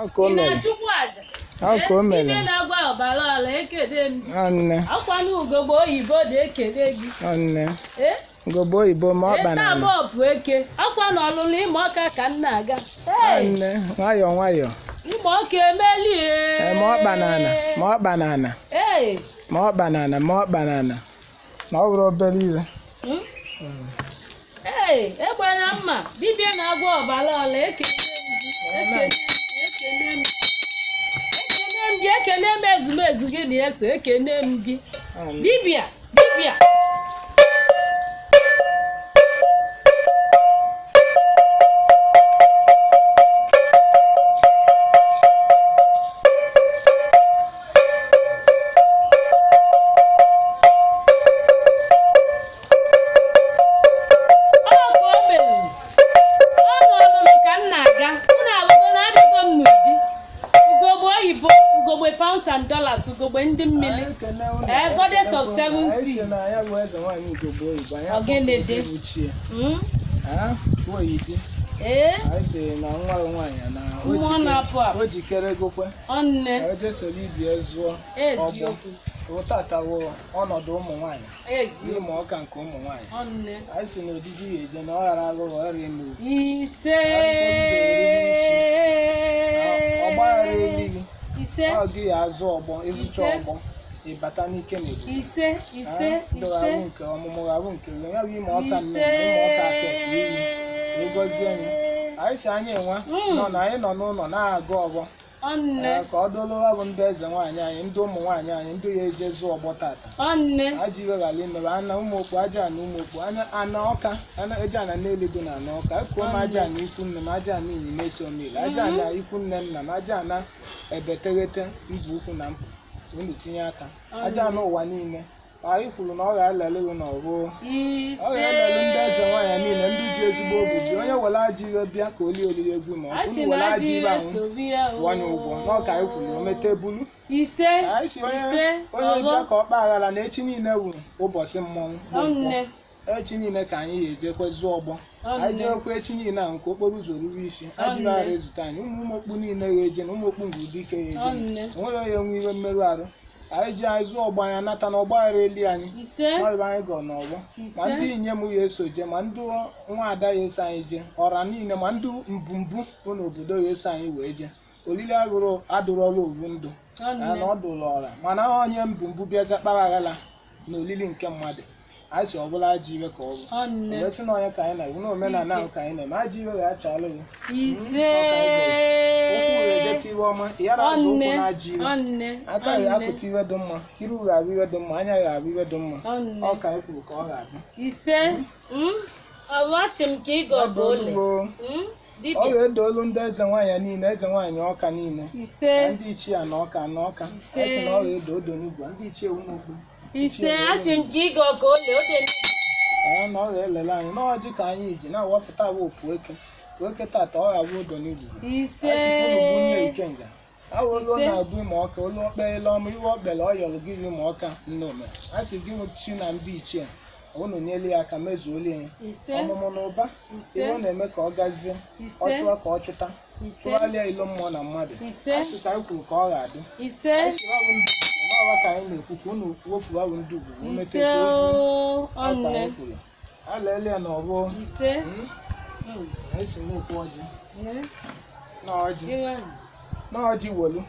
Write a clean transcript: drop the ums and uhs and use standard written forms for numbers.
Ọ ka o Ị mere. na-achụkwa aja. Ọ ka o mere. Ibe na-agwa ọbara ọla ekele m. Nne. Akwanụ ugogbe oyibo dị ekele gị. Nne. Ee? Ugogbe oyibo ma ọ Eta banana. abụọ bụ eke. Akwa na ọlụlụ ịma ọka ka m na-aga. Ee, Nne, nwayọọ nwayọọ. ịma ọka emelie. Ee, ma ọ banana, ma ọ banana, Ee. ma ọ banana, ma ọ banana. Ma ọ bụrụ obere iwe. Hmm? Ee, egbe na mma, dibịa na-agwa ọbara ọla ekele m gị. Ekele m gị. Ekele m gị, ekele m ezumezu gị na-eso, ekele m gị. Dibịa, dibịa. Ọ ka o mere. Ọ nọ ọlụlụ ka m na-aga. Unu alụgo na adịgo m n'ụdị. Ugogbe oyibo, ugogbe pounds and dollars, ugogbe ndị mmiri. Eh, goddess of seven seas. Ogene dị. Mm? Ee, Anyị sị na nwa gị nwaanyị na o mmụọ na-apụ apụ. o jikere gokwe Ọnne, o jesoro ibie zụọ eziokwu, ụtatawo ọnọdụ ụmụ nwaanyị eziokwu, n'ime ọka nke ụmụ nwaanyị. ọnne. Anyị sị na ojiji ya eje na ọ ghara aghụghọ ọrịa ime Ise. ọgbaghara erighi. Ise, Ọ gị ya azụ ọgbọ ịzụcha Ise. ọgbọ ịbata n'ike na ebube. ise, ise, ndụ ise, ahụ nke ọmụmụ ahụ nke gị ya bụ ime ọka ise. mmemme ime ọka aka iyi ịgọzie anyị. Anyị si anyị enwe nọ na anyị nọ n'ụlọ na-agụ ọgbọ. Ọnne, Ee, ka ọ dụlụwa bụ ndị eze nwaanyị anyị, ndị ụmụ nwaanyị anyị, ndị ya eje zụọ ọgbọ tata. ọnne, Ajọ iwe ghara imebe ana ụmụ okpu aja ana ụmụ okpu ana ana ọka ana eje ana n'elu dị na ana ọka ekuo m aja ana ikwu nne m aja ana ịnyịnya eso mmiri aja ana ikwu nne nna m aja ana ebeteghete mbụ ukwu na mpụ unu tinye aka aja ana ụwa niile. Anyị kwuru na ọ ga-elele gị n'ọrụ ọ ise. ga-elele ndị eze nwaanyị niile ndị ji ezigbo obi bịa. Onye were ajọ iwe bịa ka oli olili egwu ma ọ A sị unu na were ajọ ajọ iwe iwe ahụ sobi ya oo. wanye ụgwọ n'ọka anyị kwuru o mete bulu. Ise, Anyị si onye ise, onye ọgbọ, bịa ka ọ kpa aghara na echi niile wụ ụbọchị mmọnwụ bụ nkwọ. ọnne, Echi niile ka anyị ga-ejekwe zụọ ọgbọ. Anyị ọnne, jewekwa echi niile ahụ nke okporo ụzọ ruru isi ajị Ọnne. ghara ezute anyị. Ụmụ ụmụokpu niile ga-eje na ụmụ okpu ngwudike ya eje Ọnne. onwere onye nwe iwe mmerụ arụ. Anyị ji anyị zụọ ọgbọ anyị anata na ọgbaghara eli anyị ise, n'ọbụ anyị gọrọ n'ọgbọ. Ma ise, ndị inyom ya eso jee, ma ndị nwaada ya eso anyị jee, ọra niile, ma ndị mbumbu bụ n'obodo ya eso anyị wee jee. Olili agụrụ adụrọla owu ndụ na ọnne, ọ dụrụ ọra mana onye mbumbu bịaza kpara aghara na olili nke mmadụ anyị si ọbụla ajọ iwe ka ọ bụ ọnne, wee sị na onye ka anyị na-ekwu na omenala ahụ ka anyị na-eme ajọ iwe ga-achalụ gị ise, ụkwụ ga-ejeta iwe ọma ya na azụ ụkwụ ọnne, na ajọ iwe ọnne, aka ya ọnne, apụta iwe dị mma, iru ga-abụ iwe dị mma, anya ga-abụ iwe dị mma. ọnne, Ọ ka anyị kwuru ka ọ ga-abụ. ise. Mm? Ọwasị m ka ị gọba ole. Olugo. Mm? Ọ Dibịa, ga-edo olu ndị eze nwaanyị niile, eze nwaanyị ọka niile, ise, na ndị ichie na ọka na ọka. Ise. A sị na ọ ga-edo odo n'ugwu ndị ichie ụmụokpu. Ise, asị m ka ị gọba ole, oge Ee, na ọ ga-elele anyị n'ọjị ka anyị ji na-awafụta awa opu eke eke tata ọ ga-abụ odo n'ugwu. ise, Achịkwa unu bunye ikenga awa olu ọ Ise. na-abụ ịma ọka olu okpele ọma iwe okpele ọ yọrọ gị ịma ọka nnome. A sị gị chi na ndị ichie unu nyelu ya aka mezuolu ya ise, ọmụmụ na ụba. Ise. Iwe ọ na-eme ka ọ gazie ọ ise, chụọ ka ọ chụta ise, tụgharịa ilo mmụọ na mmadụ. ise, A sị ka anyị kwuru ka ọ ga-adị. ise, Anyị sị ọ bụ ndị ugwu n'ọwa ka anyị na-ekwu ka unu wofu abụ ndị ugwu mete ise, ka ozu oo, ọ ka ọnne, anyị kwuru alele ya na ọbụ. Ise. Mm. Anyị si na-ekwu ọjị Eh, na ọjị gịnwa? na ọjị wolu.